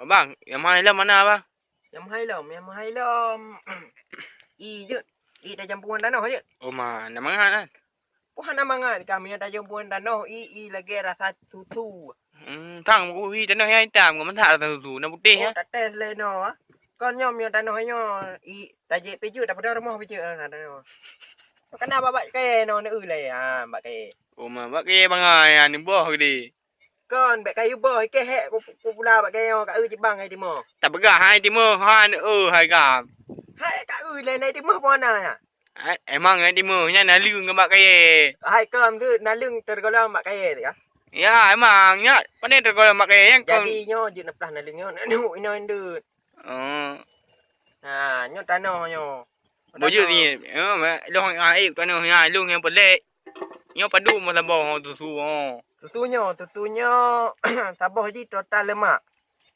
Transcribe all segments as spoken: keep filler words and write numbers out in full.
Bang, nyang meuhai lom mana, Bang? Nyang meuhai lom, nyang meuhai lom. I jeuet. I tajampu ngon tanoh jeuet. Oh ma, na mangat kan? Peue hana mangat ka, meunyoe tajampu ngon tanoh, i, i lagèe rasa susu. Hmm, tang, i tanoh nyang itam, kon mantong rasa susu, na putéh, oh, ya? Tates lé nyoe, ah. Kon nyoe meunyoe tanoh nyoe, i tajép pih jeuet, tapeudong rumoh pih jeuet, ah, tanoh. Kana bak, bak kayèe nyoe, na eu lé, ah, bak kayèe. Oh ma, bak kayèe bangai, ah, neuboh geude. Kon, bèk kayèe boh, i keuh hèk ku, ku pula bak kayèe nyoe, ka eu cit bang hai timoh. Tapeugah hai timoh, han eu hai gam. Hai ka eu lé nai timoh peue na nyan? Hai, emang nai timoh nyan naleueng ngon bak kayèe. Hai kon, keu naleueng teugohlom bak kayèe teuh ka? Ya, emang nyan, pane teugohlom bak kayèe nyan kon. Jadi nyoe jeuet neuplah naleueng nyoe, neuk inoe ndeuet. Oh. Ha, nyoe tanoh nyoe. Bujur ni, eh, lôn aib tanoh nyan, lôn nyang peulek. Nyoe padum saboh susu, oh. Susu nyoe, susu nyoe saboh jih total leumak.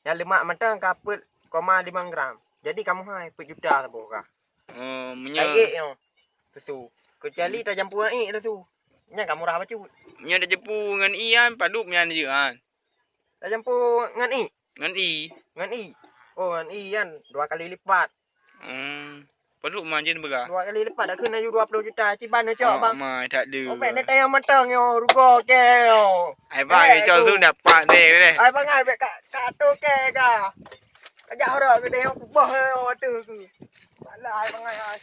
Nyang leumak mantong ka peuet koma lima gram. Jadi ka meuhai peuet juta saboh ka. Oh, meunyoe Ka ék nyoe. Susu. Kecuali tajampu ngon ék susu. Nyan ka murah bacut. Meunyoe tajampu ngon i nyan padum nyan jeuet kan. Tajampu ngon i. Ngon i. Ngon i. Oh, ngon i nyan dua kali lipat. Hmm. Padum margin peugah. Dua kali lipat dah keuneuk dua puluh juta. Ciban neucok, oh, bang. Mai tak ada. Oh, bèk neutanyong mantong nyoe, rugoe kèe nyoe. Ai bang, eh, itu tu dapat deh, deh. Ai bang, ai bèk ka, ka tu kèe ka. Kajak orang ke deh, boh nyoe tu. Alah, ai bang, ai.